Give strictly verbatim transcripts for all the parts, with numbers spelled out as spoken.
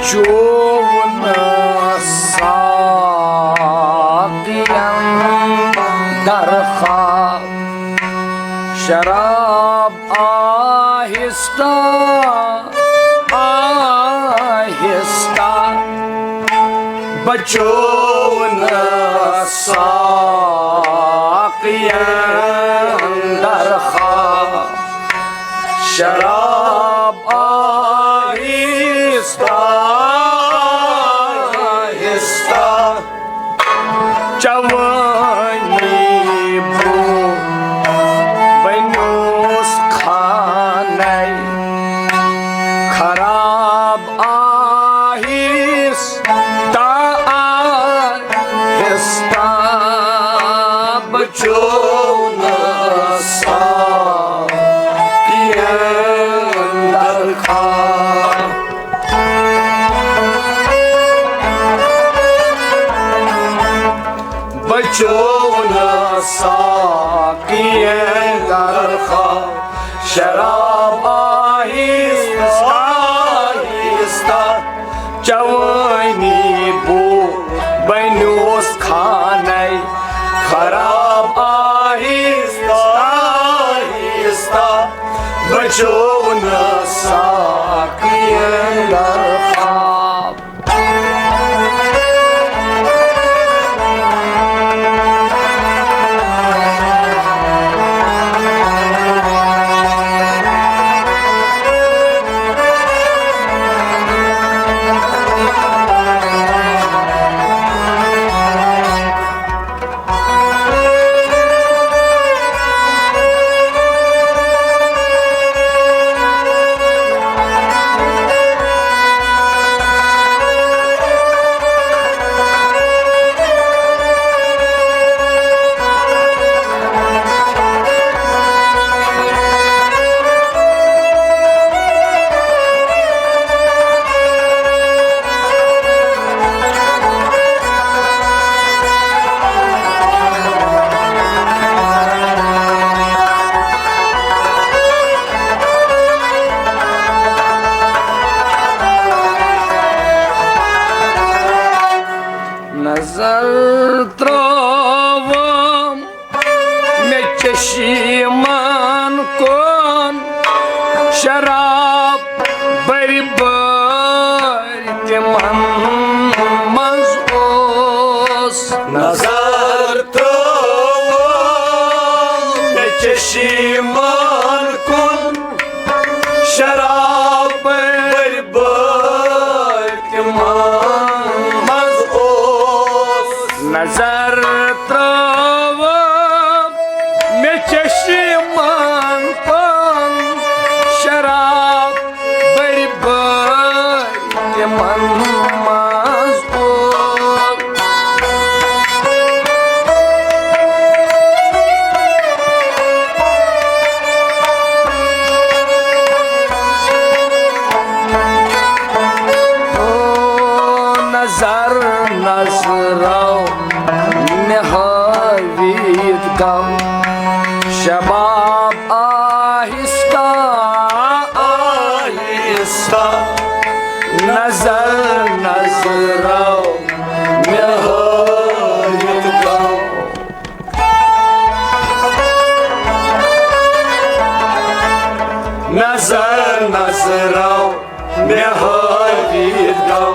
چوو نہٕ ساقین درخا شراب آہستہ، آہستہ۔ بچوو نہٕ ساقین درخا شراب آہستہ، آہستہ۔ چوٲنی بو بنیوس خانَے خراب آہستہ، آہستہ۔ بچوو نہٕ ساقین درخا بچوو نہٕ ساقین درخا شراب آہستہ، آہستہ۔ چوٲنی بو بنیوس خانَے خراب آہستہ، آہستہ۔ بچوو نہٕ ساقین درخا۔ نظر ترٛٲوٕم مےٚ چشمن کُن، شراب بٔرۍ بٔرۍ تِمن منٛز اوس۔ نظر ترٛٲوٕم مےٚ چشمن کُن، شراب بٔرۍ بٔرۍ تِمن منٛز اوس۔ نظر ترٛٲوٕم مےٚ چشمن کُن، شراب بٔرۍ بٔرۍ تِمن منٛز اوس۔ او نظر نظرو مےٚ ہٲوِتھ گوٚو شباب آہستہ، آہستہ۔ نظر نظرو مےٚ ہٲوِتھ گوٚو۔ نظر نظرو مےٚ ہٲوِتھ گوٚو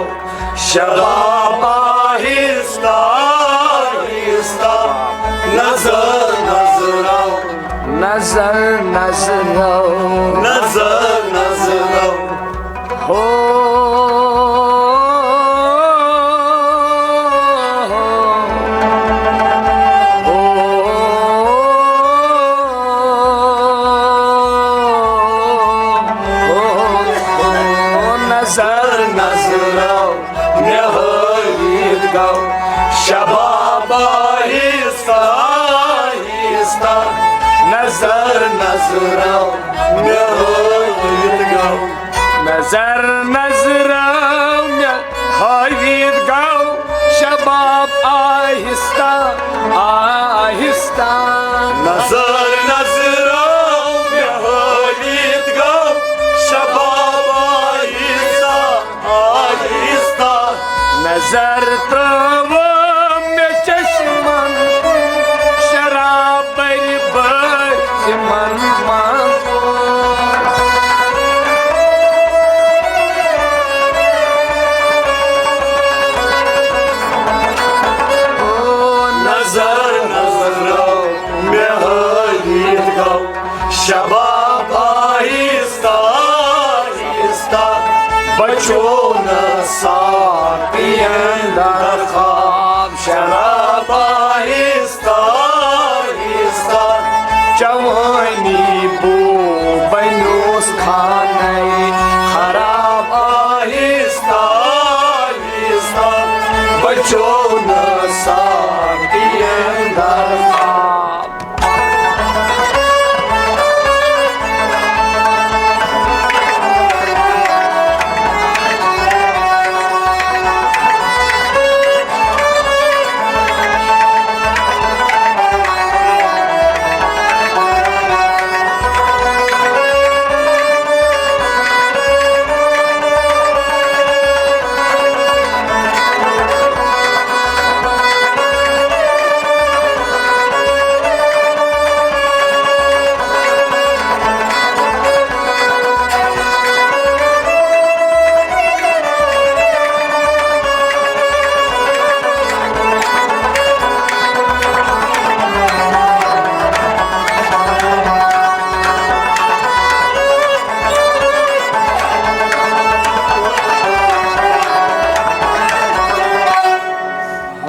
شباب آہستہ، آہستہ۔ نظر نظرو، نظر نظرو، نظر نظرو۔ ہو، ہو، ہو، نظر نظرو مےٚ ہٲوِتھ گوٚو شباب آہستہ، آہستہ۔ نظر نظرو مےٚ ہٲوِتھ گوٚو۔ نظر نظرو مےٚ ہٲوِتھ گوٚو شباب آہستہ، آہستہ۔ نظر نظرو مےٚ ہٲوِتھ گوٚو شباب آہستہ، آہستہ۔ نظر ترٲوٕم مےٚ چشمن کُن، شراب بٔرۍ بٔرۍ تِمن منٛز اوس۔ او نظر، نظر مےٚ ہٲوِتھ گوٚو شباب آہستہ آہستہ، بچو نہ ساقین در خواب۔ شراب آہستہ آہستہ، جوانی بو بنیوس خانے خراب۔ آہستہ آہستہ، بچو نہ ساقین در خواب۔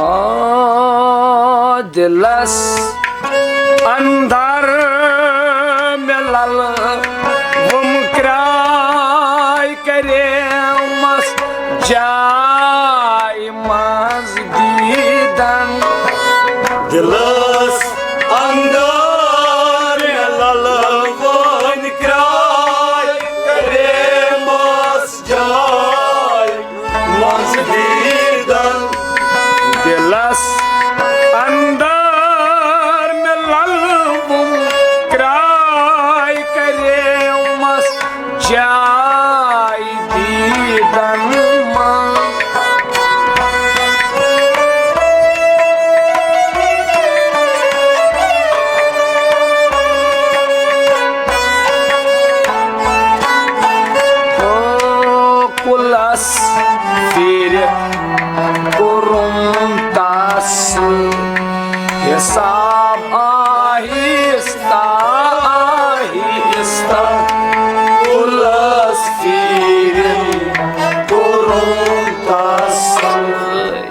آ، دِلس اندر مےٚ للہٕ وُم کرٛاے کریمس جاے منٛز دیٖدن۔ دِلس اندر مےٚ للہٕ وُم کرٛاے کریمس جاے منٛز دیٖدن۔ دِلس اندر مےٚ للہٕ وُم کرٛاے کریمس جاے دیٖدن منٛز۔ او کُلس پھیٖرِتھ کوٚرُم تس حساب آہستہ آہستہ۔ کُلس پھیٖرِتھ کوٚرُم تس سۭتۍ۔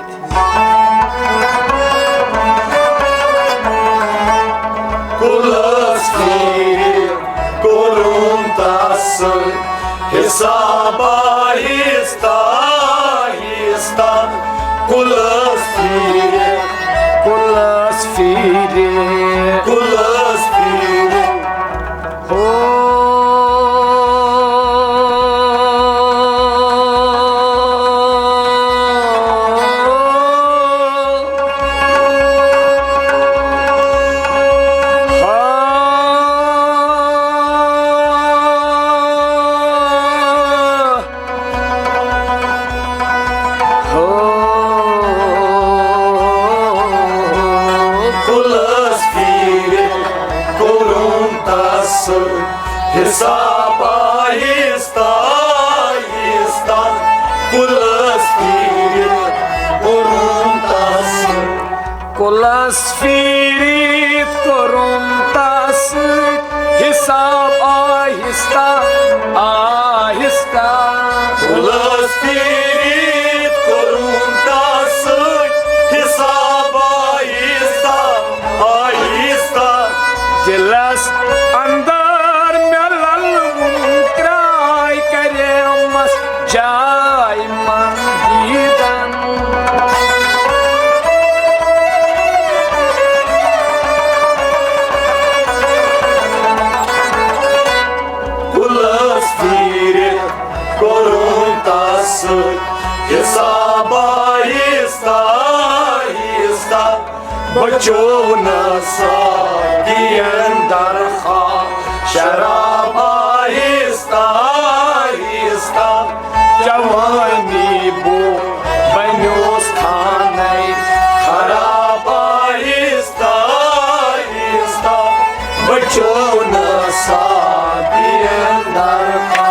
کُلس پھیٖرِتھ کوٚرُم تس سۭتۍ حساب آہستہ آہستہ۔ کُلس پھیٖرِتھ، کُلس پھیٖرِتھ، کُلس پھیٖرِتھ۔ ہو۔ ہو۔ کُلس پھیٖرِتھ کوٚرُم تس سۭتۍ حساب آہستہ آہستہ۔ کُلس پھیٖرِتھ کوٚرُم تس سۭتۍ۔ کُلس پھیٖرِتھ کوٚرُم تس سۭتۍ حساب آہستہ آہستہ۔ کُلس پھیٖرِتھ کوٚرُم تس سۭتۍ حساب آہستہ آہستہ۔ دِلس اندر مےٚ للہٕ وُم کرٛاے کریمس جاے منٛز دیٖدن۔ کُلس پھیٖرِتھ کوٚرُم تس سۭتۍ حساب آہستہ آہستہ۔ بچو نہ ساقین در خواب شراب آہستہ آہستہ۔ جوانی بو بنیوس چون ساقی اندر آ۔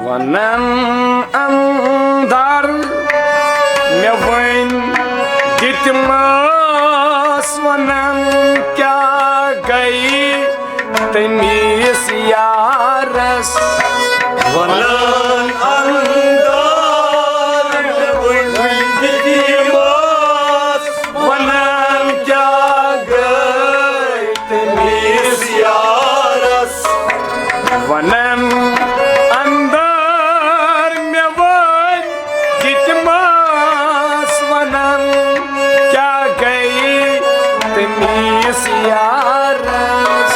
ونان اندر مےٚ وۄنۍ دِتمَس، ونان کیٛاہ گٔیے تٔمِس یارس۔ ونان اندر مےٚ وۄنۍ دِتمَس، ونان کیٛاہ گٔے تٔمِس یارس۔ ونان اندر مےٚ وۄنۍ دِتمَس، ونان کیٛاہ گٔیے تٔمِس یارس۔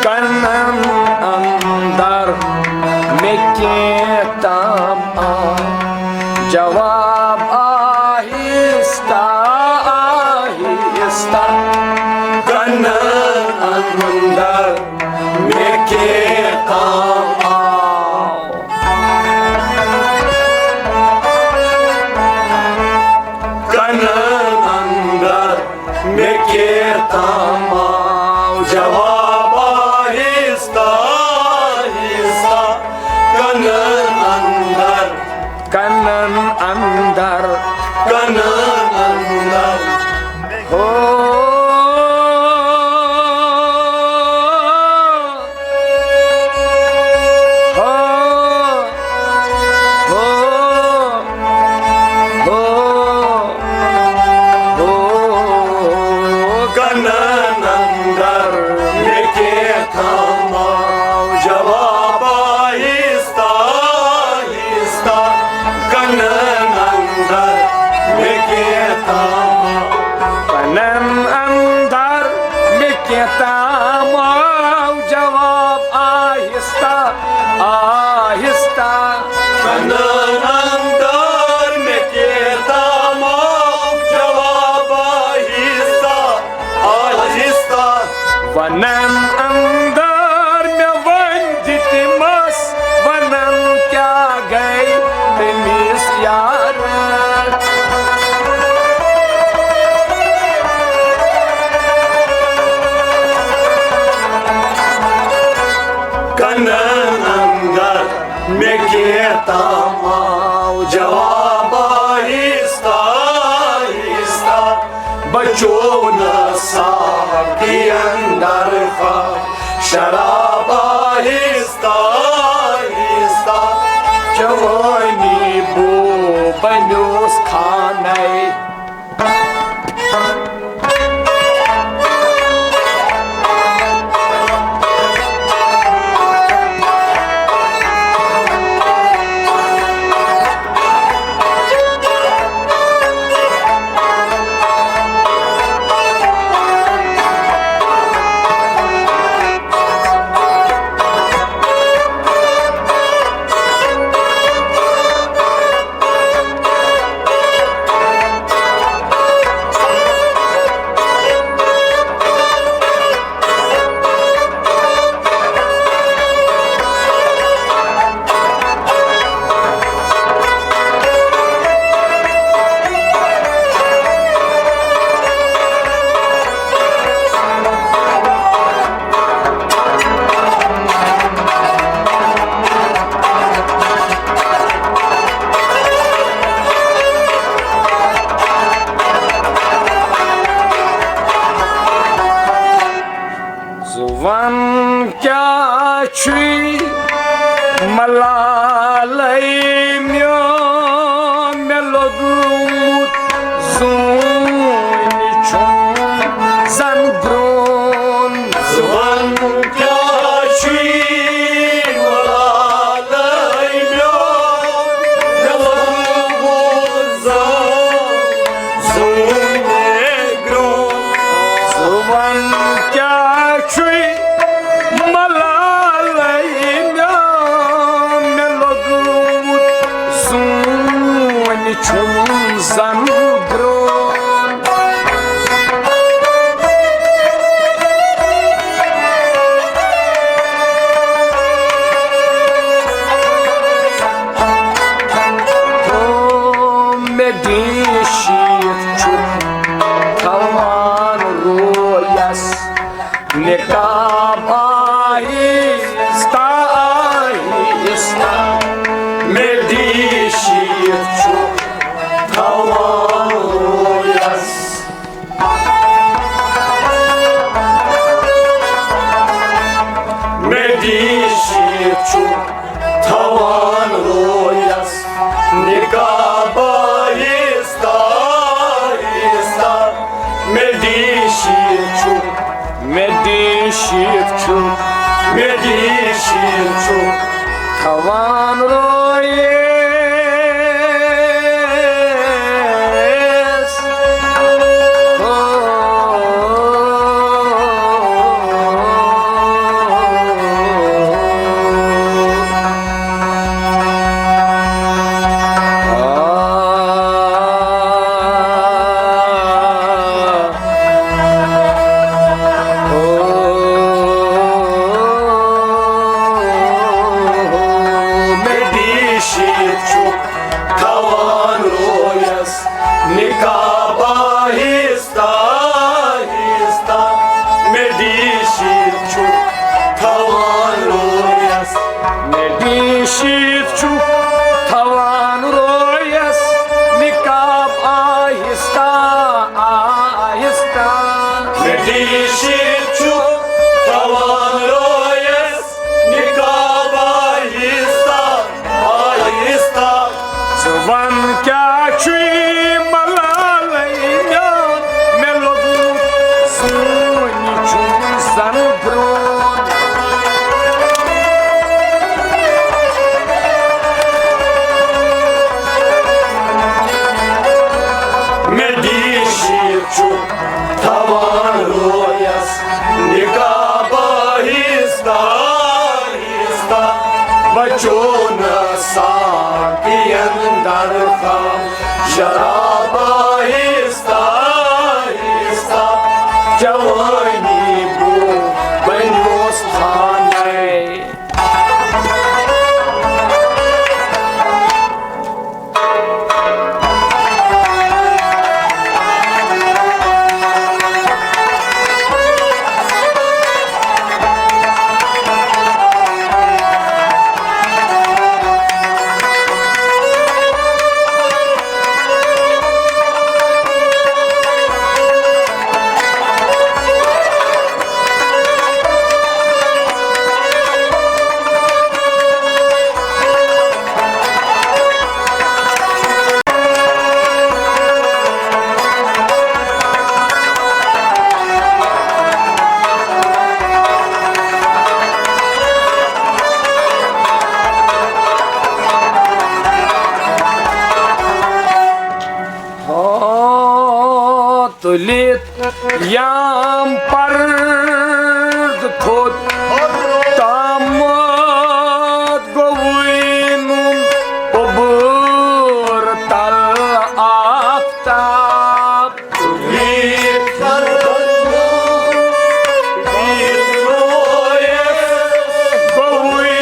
کنن اندر مےٚ کینٛہہ تام آو جواب آہستہ آہستہ۔ کنن اندر مےٚ کینٛہہ تام آو۔ کنن اندر مےٚ کینٛہہ تام آو جواب آہستہ آہستہ۔ کنن اندر، کنن اندر، کنن اندر۔ ہو، ہو، ہو، ہو، ہو، کنن اندر مےٚ کینٛہہ تام آو جواب آہستہ آہستہ۔ کنن اندر مےٚ کینٛہہ تام آو۔ کنن اندر مےٚ کینٛہہ تام آو جواب آہستہ آہستہ۔ کنن اندر مےٚ کینٛہہ تام آو جواب آہستہ آہستہ۔ ونن اندر مےٚ وۄنۍ دِتمَس، ونن کیٛاہ گٔے تٔمِس یارس۔ کنن اندر مےٚ کینٛہہ تام آو جواب آہستہ آہستہ۔ بچو نہ ساقی اندر خا شراب آہستہ آہستہ۔ جوانی بو بنیوس خانے۔ چھُم زن درٛون۔ او مےٚ دِی شیٖتھ چھُ تھاوان رویس۔ نقاب آہستہ آہستہ، مےٚ دِی شیٖتھ چھُ تھاوان رویس۔ مےٚ دِی شیٖتھ چھُ تھاوان رویس۔ نقاب آہستہ آہستہ، مےٚ دِی شیٖتھ چھُ، مےٚ دِی شیٖتھ چھُ، مےٚ دِی شیٖتھ چھُ تھاوان رویس۔ مےٚ دِی شیٖتھ چھُ تھاوان رویس۔ نقاب آہستہ آہستہ، مےٚ دِی شیٖتھ چھُ تھاوان رویس۔ مےٚ دِی شیٖتھ چھُ تھاوان رویس۔ نقاب آہستہ آہستہ، مےٚ دِی شیٖتھ چھُ تھاوان رویس۔ نقاب آہستہ آہستہ۔ ژٕ وَن کیٛاہ چھُے ملالَے میون، مےٚ لوٚگمُت سونہِ چھُم زَن برٛون۔ مےٚ دِی شیٖتھ چھُ تھاوان رویس۔ نقاب آہستہ آہستہ، بچو نہٕ ساقین درخا۔ شراب آہستہ آہستہ، جوانی بو بنیوس خانے۔ ہاں، تُلِتھ یام پرد تھوٚد تامَتھ گوٚوُے نوٗن اوٚبُر تل آفتاب۔ تُلِتھ گوٚوُے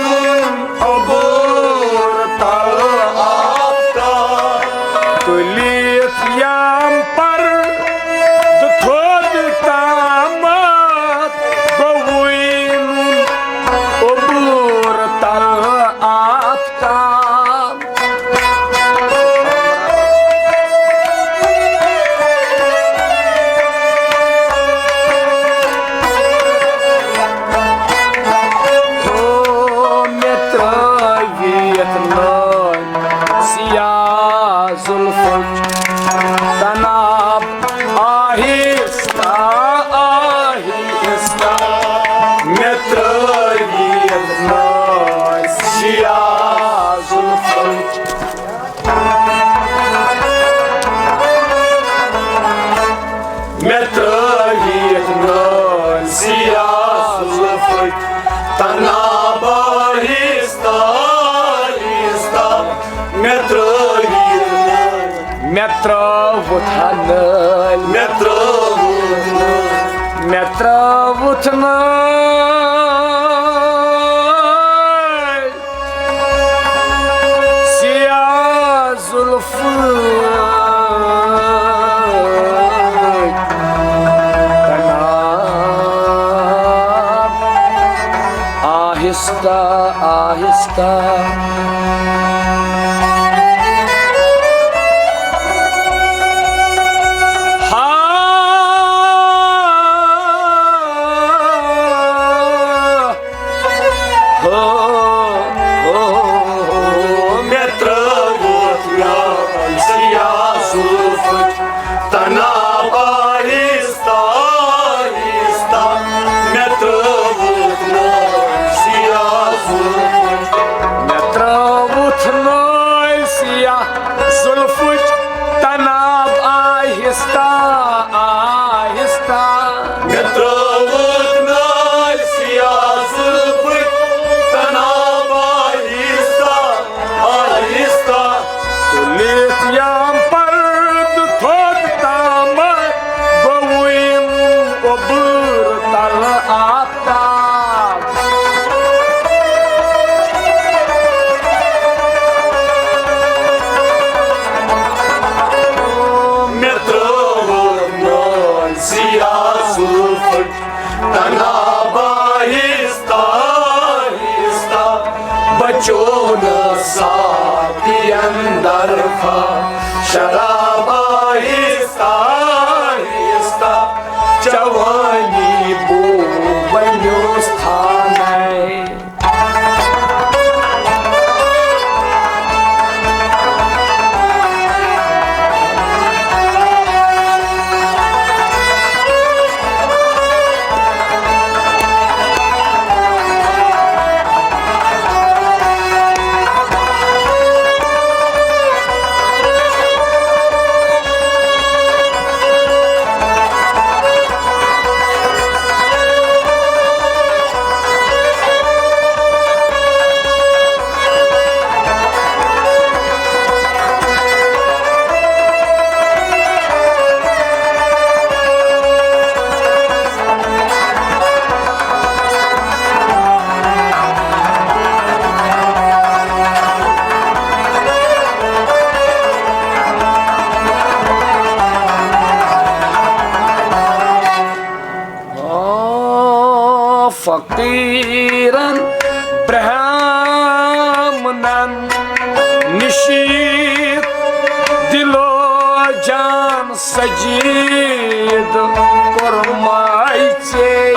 نوٗن اوٚبُر تل آفتاب۔ تُلِتھ یام پر تہٕ تھوٚد تامَتھ گوٚوُے نوٗن اوٚبُر تل آفتاب۔ ہو مےٚ ترٲوِتھ نٲلۍ سیاہ زُلفٕچ تناب آہستہ آہستہ۔ مےٚ ترٲوِتھ نٲلۍ سیاہ زُلفٕچ مےٚ ترٲوِتھ نٲلۍ سیاہ زُلفٕکۍ تناب آہستہ آہستہ۔ مےٚ ترٲوِتھ مےٚ ترٛٲوُتھ ہا نٲلۍ۔ مےٚ ترٛٲوُتھ نٲلۍ۔ مےٚ ترٛٲوُتھ نٲلۍ۔ سیاہ زُلفہٕ تناب۔ آہستہ، آہستہ۔ ہا۔ ہو، ہو، ہو، مےٚ ترٛٲوُتھ یاد سیاہ زُلفٕچ تناب آہستہ، آہستہ۔ مےٚ ترٛٲوُتھ نٲلۍ سیاہ زُلفٕچ۔ مےٚ ترٛٲوُتھ نٲلۍ سیاہ زُلفٕچ تناب آہستہ، آہستہ۔ مےٚ ترٛٲوٕکھ نٲلۍ سیاہ زُلفٕکۍ تناب آہستہ، آہستہ۔ تُلِتھ یام پردٕ تھوٚد تامَتھ گوٚوُم اوٚبُر تلہٕ آفتاب۔ مےٚ ترٛٲوٕکھ نٲلۍ سیاہ زُلفٕکۍ تناب آہستہ، آہستہ۔ بچو نہٕ ساقین درخا شراب آہستہ، آہستہ۔ جوانی بو بنیوس تھانے۔ آ، فقیرن برہمنن نشیت دلو جان سجید کرمای ژے۔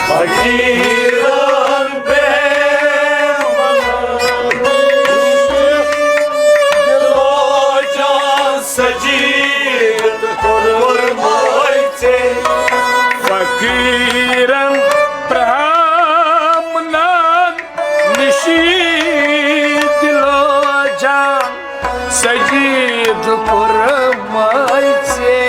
فقیرن برہمنن نشیت دلو جان سجید کرمای ژے۔ فقیرن برہمنن نشیت دلو جان سجید کرمای ژے۔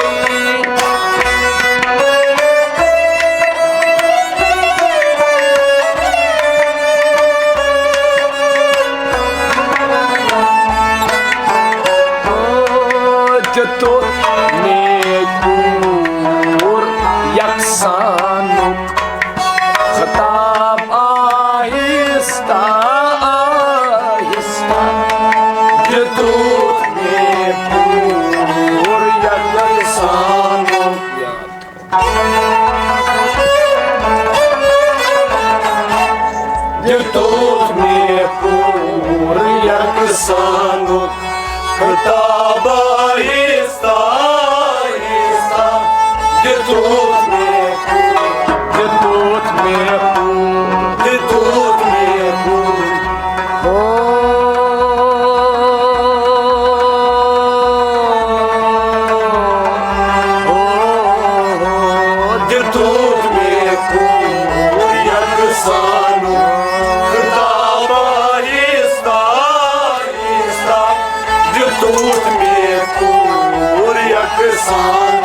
دیُتُتھ مےٚ پوٗر یکسانُک خطاب آہستہ، آہستہ۔ دیُتُتھ مےٚ پوٗر یکسانُک۔ دیُتُتھ مےٚ پوٗرٕ یکسانُک خطاب آہستہ، آہستہ۔ دیُتُتھ مےٚ پوٗرٕ، دیُتُتھ مےٚ پوٗرٕ، دیُتُتھ مےٚ پوٗرٕ۔ ہو، ہو، ہو، دیُتُتھ مےٚ پوٗرٕ یکسانُک خطاب آہستہ، آہستہ۔ دیُتُتھ مےٚ پوٗرٕ یکسانُک۔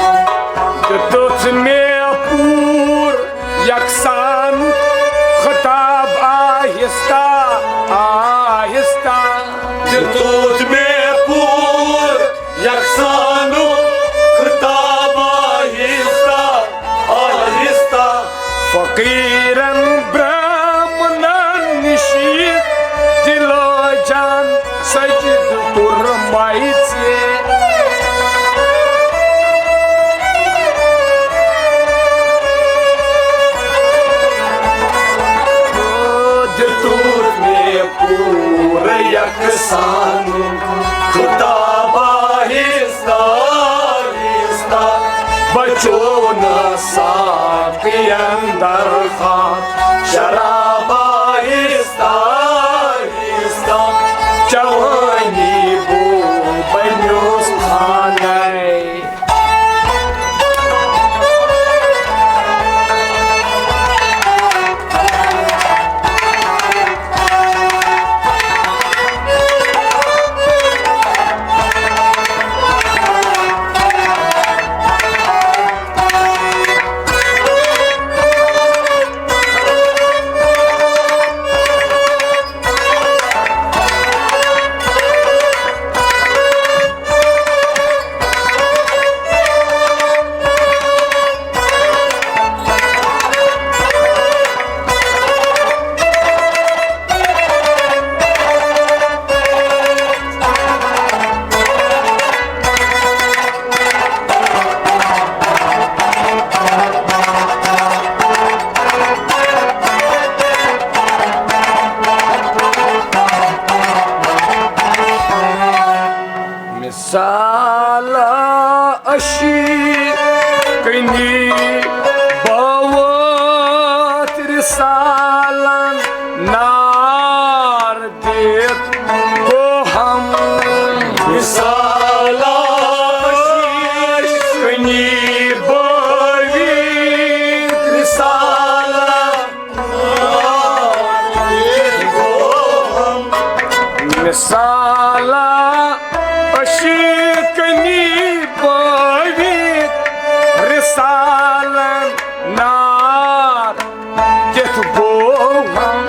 دیُتُتھ مےٚ پوٗرٕ یکسانُک خطاب آہستہ، آہستہ۔ دیُتُتھ مےٚ پوٗرٕ یکسانُک خطاب آہستہ، آہستہ۔ فقیرن برہمنن نِش دِلو جان سجدٕ کوٚرمَے ژےٚ۔ دِتُتھ مےٚ پوٗرٕ یکسانُک خطاب آہستہ، آہستہ۔ بچو نہٕ ساقین درخواست شراب آہستہ، آہستہ۔ جوانی بو بنیوس خانے۔ مثال اشی کنی باوت رسالن نار دِتھ گوہم۔ مثال اشی کنی باوت رسالن مثال اشی کنی باوت رسالن نار کتھ گوہم۔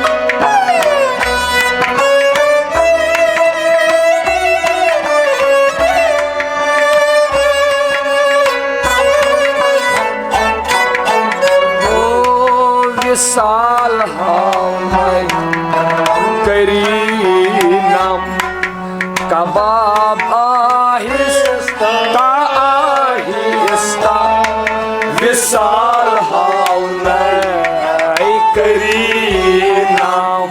او وصال ہاونَے کریٖنم، کباب آہستہ آہستہ۔ وصال ہاونَے کریٖنم،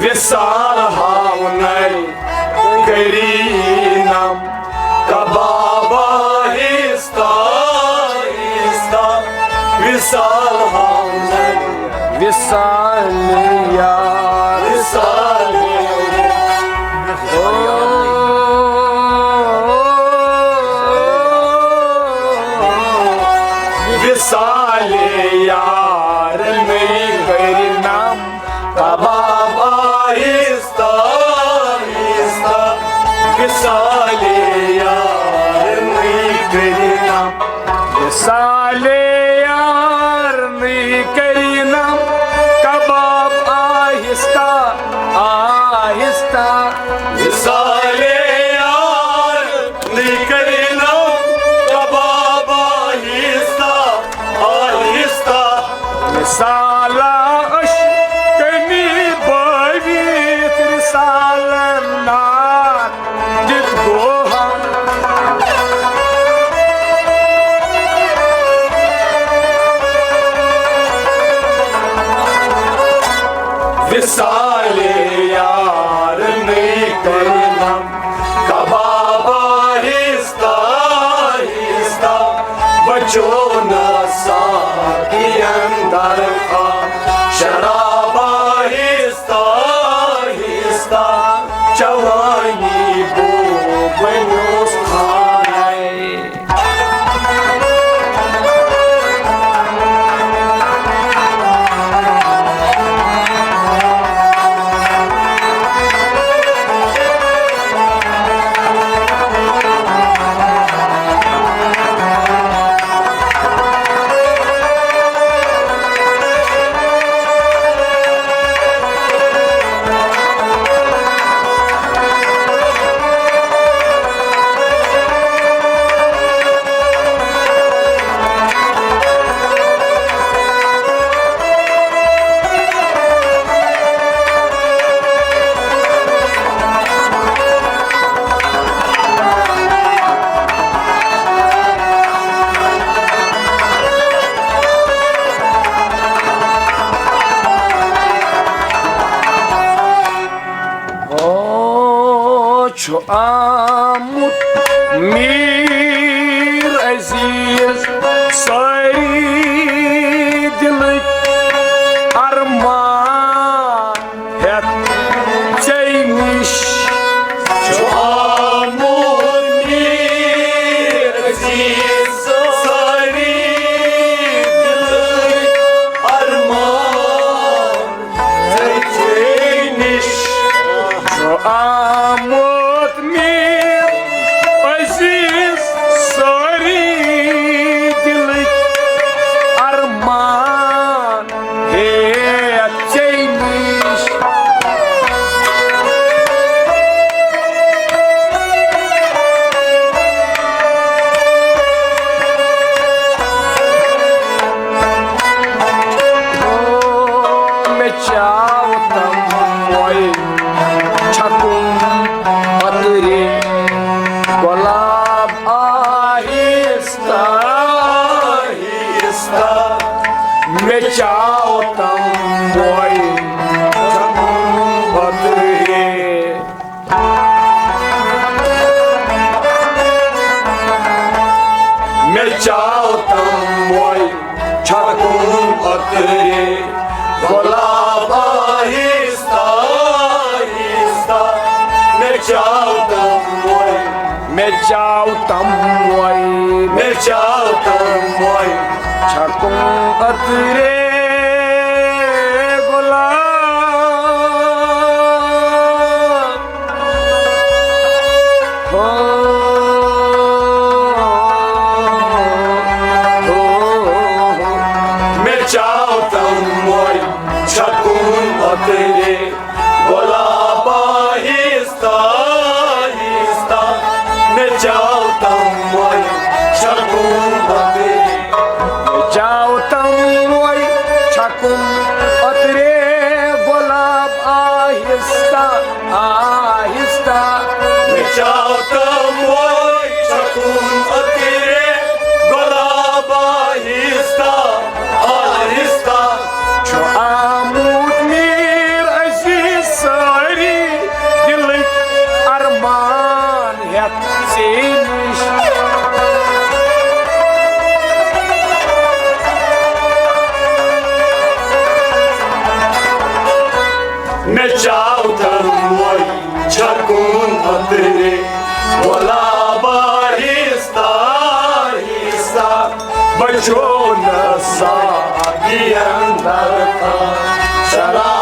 وصال ہاونَے کریٖنم، کباب آہستہ آہستہ۔ وصال ہاونَے، وصال یار، وصال یار۔ وصال یار نٔے کٔرۍ نم، کباب آہستہ آہستہ۔ وصال یار نٔے کٔرۍ نم، وصال یار نٔے کٔرۍ نم، کباب آہستہ آہستہ۔ وصال یار نٔے کٔرۍ نم، کباب آہستہ آہستہ۔ مثال اشی کنی باوت رسالن نار دِتھ گوہم۔ وصال یار نٔے کٔرۍ نم، کباب آہستہ آہستہ۔ بچو نہٕ ساقین درخواست شراب آہستہ آہستہ۔ جوانی بو بنیوس خانے۔ چھُ آمُت میٖر عزیز، سٲری دِلٕکۍ ارمان ہٮ۪تھ ژےٚ نِش۔ چھُ آمُت میٖر عزیز، سٲری دِلٕکۍ ارمان ژےٚ نِش۔ چھُ آمُت میٖر عزیز، سٲری دِلٕکۍ ارمان ہٮ۪تھ ژےٚ نِش۔ مےٚ چاو تموے چھکُن عطرِ گۄلاب آہستہ آہستہ۔ مےٚ چاو تموے چھکُن عطرِ۔ مےٚ چاو تموے چھکُن عطرِ گۄلاب آہستہ آہستہ۔ مےٚ چاو تموے، مےٚ چاو تموے، مےٚ چاو تموے چھکُن عطرِ گۄلاب۔ ہو، ہو، ہو۔ مےٚ چاو تموے چھکُن عطرِ گۄلاب آہستہ آہستہ۔ مےٚ چاو تموے چھکُن عطرِ۔ مےٚ چاو تموے چھکُن عطرِ گۄلاب آہستہ آہستہ۔ مےٚ چاو تموے چھکُن عطرِ گۄلاب آہستہ آہستہ۔ چھُ آمُت میٖر عزیز، سٲری دِلٕکۍ ارمان ہٮ۪تھ ژےٚ نِش۔ مےٚ چاو تموے چھکُن عطرِ گۄلاب آہستہ آہستہ۔ بچو نہ ساقین درکا شراب